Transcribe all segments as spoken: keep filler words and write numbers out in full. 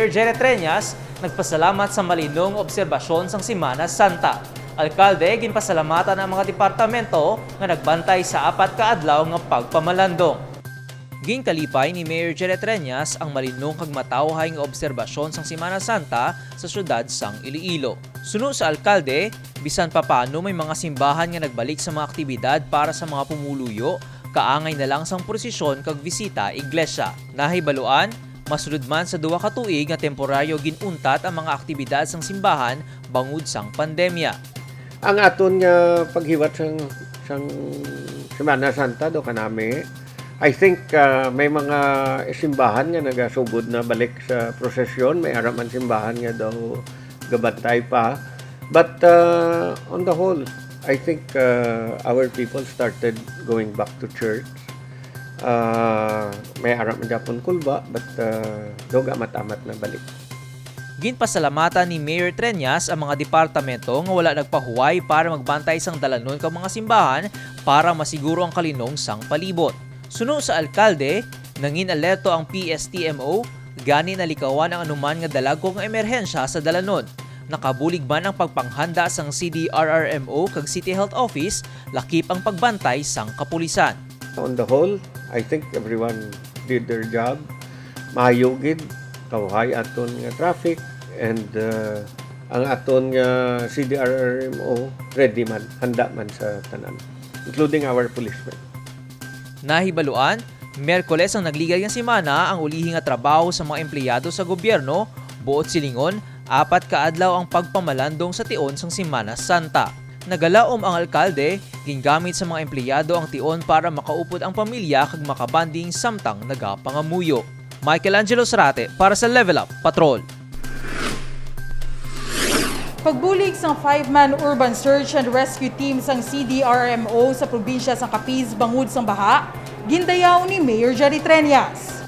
Jerry Treñas nagpasalamat sa malinong obserbasyon sang Semana Santa. Alkalde, ginpasalamatan ang mga departamento nga nagbantay sa apat ka adlaw nga pagpamalandong. Ginkalipay ni Mayor Jerry Treñas ang malinong kag matawhay nga obserbasyon sang Semana Santa sa siyudad sang Iloilo. Suno sa alkalde, bisan pa paano may mga simbahan nga nagbalik sa mga aktibidad para sa mga pumuluyo, kaangay na lang sang prosesyon kag bisita iglesia. Nahibaluan, masulod man sa duha ka tuig nga temporaryo gin-untat ang mga aktibidad sang simbahan bangod sang pandemya. Ang aton nga paghiwat sang, sang Semana Santa do kanami, I think, ah, may mga simbahan nga nagasugod na balik sa prosesyon, may ara man simbahan nga daw gabantay pa. But, ah, on the whole, I think, ah, our people started going back to church. Ah, may ara man gyapon kulba, but, ah, daw amat-amat na balik. Ginpasalamatan ni Mayor Treñas ang mga departamento nga wala nagpahuway para magbantay sang dalanon kag mga simbahan para masiguro ang kalinong sang palibot. Suno sa alkalde, nangin alerto ang P S T M O, gani nalikawan ang anuman nga dalagko nga emerhensya sa dalanon. Nakabulig man ang pagpanghanda sang C D R R M O kag City Health Office, lakip ang pagbantay sang kapulisan. On the whole, I think everyone did their job. Maayo gid, tawhay aton nga traffic, and, uh, ang aton nga C D R R M O ready man, handa man sa tanan, including our policemen. Nahibaluan, Miyerkules ang nagligad nga semana ang ulihi nga trabaho sa mga empleyado sa gobyerno, buot silingon, apat ka adlaw ang pagpamalandong sa tion sang Semana Santa. Nagalaom ang alkalde, gingamit sa mga empleyado ang tion para makaupod ang pamilya kag makabanding samtang nagapangamuyo. Michael Angelo Sarate para sa Level Up Patrol. Pagbulig sang five-man urban search and rescue team sang C D R M O sa probinsya sang Capiz bangod sang baha, gindayaw ni Mayor Jerry Treñas.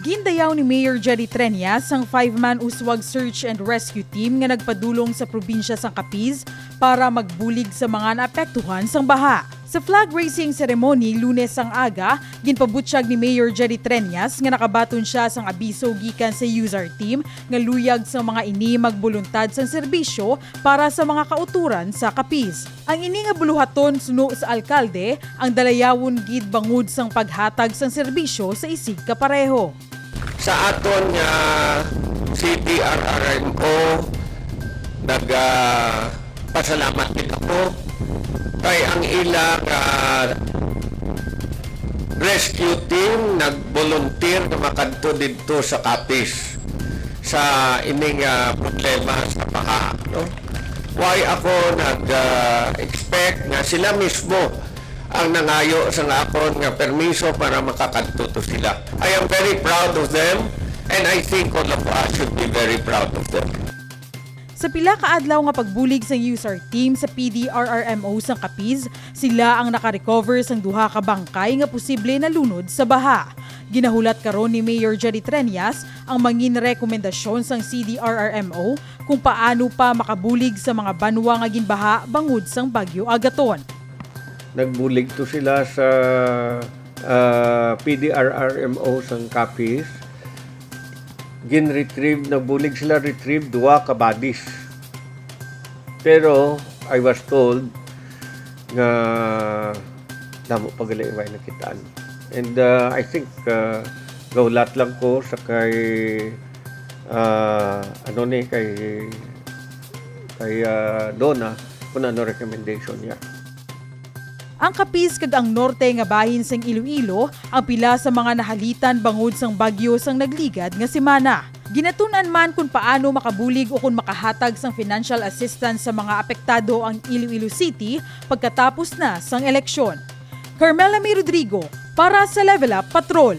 Gindayaw ni Mayor Jerry Treñas ang five-man uswag search and rescue team nga nagpadulong sa probinsya sang Capiz para magbulig sa mga naapektuhan sang baha. Sa flag raising ceremony Lunes sang aga, ginpabutyag ni Mayor Jerry Treñas nga nakabaton sia sang abiso gikan sa USAR team nga luyag sang mga ini magboluntad sang serbisyo para sa mga kautoran sa Capiz. Ang ini nga buluhaton, suno sa alkalde, ang dalayawon gid bangod sang paghatag sang serbisyo sa isigkapareho. Sa aton nga C D R R M O, nag, ah, pasalamat gid ako kay ang ila nga rescue team nag-volunteer nga makadto didto sa Capiz sa ining, ah, problema sa baha, no? Why ako nag, ah, expect nga sila mismo ang nangayo sa nga akon nga permiso para makakadto to sila. I am very proud of them, and I think all of us should be very proud of them. Sa pila ka adlaw nga pagbulig sang USAR team sa P D R R M O sang Capiz, sila ang nakarecover sang duha ka bangkay nga posible nalunod sa baha. Ginahulat karon ni Mayor Jerry Treñas ang mangin rekomendasyon sang C D R R M O kung paano pa makabulig sa mga banwa nga ginbaha bangod sang Bagyo Agaton. Nagbulig to sila sa, ah, P D R R M O sang Capiz. Gin-retrieve, nagbulig sila retrieve duha ka bodies. Pero I was told nga damo pa gali way nakitaan. And, ah, I think, ah, gahulat lang ko sa kay, ah, ano ni, kay, kay, ah, Donna kung ano recommendation niya. Ang Capiz kag ang norte nga bahin sang Iloilo ang pila sa mga nahalitan bangod sang bagyo sang nagligad nga semana. Ginatun-an man kon paano makabulig o kon makahatag sang financial assistance sa mga apektado ang Iloilo City pagkatapos na sang eleksyon. Carmela May Rodrigo para sa Level Up Patrol.